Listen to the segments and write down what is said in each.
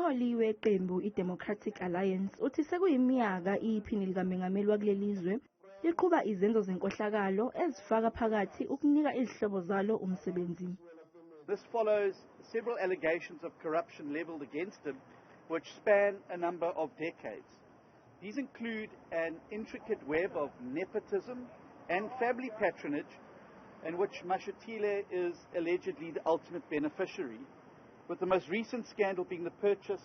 Umholi weqembu iDemocratic Alliance uthi sekuyiminyaka iphini likamengameli wakuleli zwe liqhuba izenzo zenkohlakalo ezifaka phakathi ukunika izihlobo zalo umsebenzi. This follows several allegations of corruption leveled against him, which span a number of decades. These include an intricate web of nepotism and family patronage, in which Mashatile is allegedly the ultimate beneficiary, with the most recent scandal being the purchase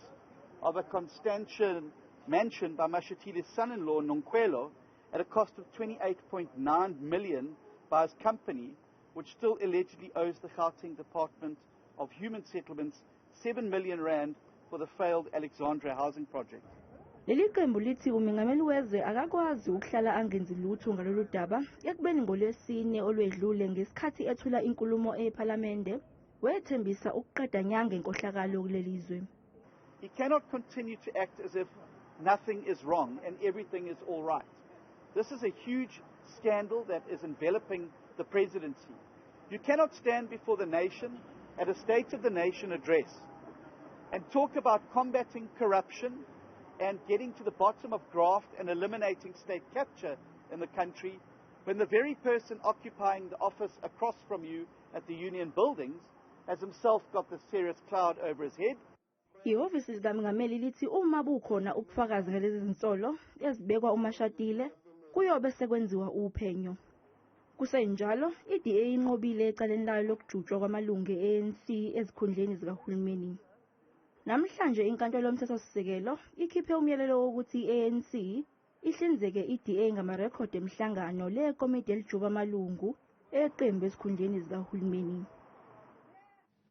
of a Constantia mansion by Mashatile's son-in-law, Nonkwelo, at a cost of 28.9 million by his company, which still allegedly owes the Gauteng Department of Human Settlements 7 million rand for the failed Alexandra housing project. Leli qembu lithi umengameli wezwe akakwazi ukuhlala angenzi lutho ngalolu daba, ekubeni ngolwesine olwedlule, ngesikhathi ethula inkulumo ePhalamende, wethembisa ukuqeda nya ngenkohlakalo kuleli zwe. He cannot continue to act as if nothing is wrong and everything is all right. This is a huge scandal that is enveloping the presidency. You cannot stand before the nation at a State of the Nation address and talk about combating corruption and getting to the bottom of graft and eliminating state capture in the country when the very person occupying the office across from you at the Union Buildings has himself got this serious cloud over his head. Ihhovisi likamengameli lithi uma bukhona ubufakazi ngalezi zinsolo ezibekwa uMashatile, kuyobe sekwenziwa uphenyo. Kusenjalo, i-DA inqobile ecaleni layo lokujutshwa kwamalungu e-ANC ezikhundleni zikahulumeni. Namhlanje inkantolo yomthethosisekelo ikhiphe umyalelo wokuthi i-ANC ihlinzeke i-DA ngamarekhodi emihlangano lekomidi elijuba amalungu eqembu ezikhundleni zikahulumeni.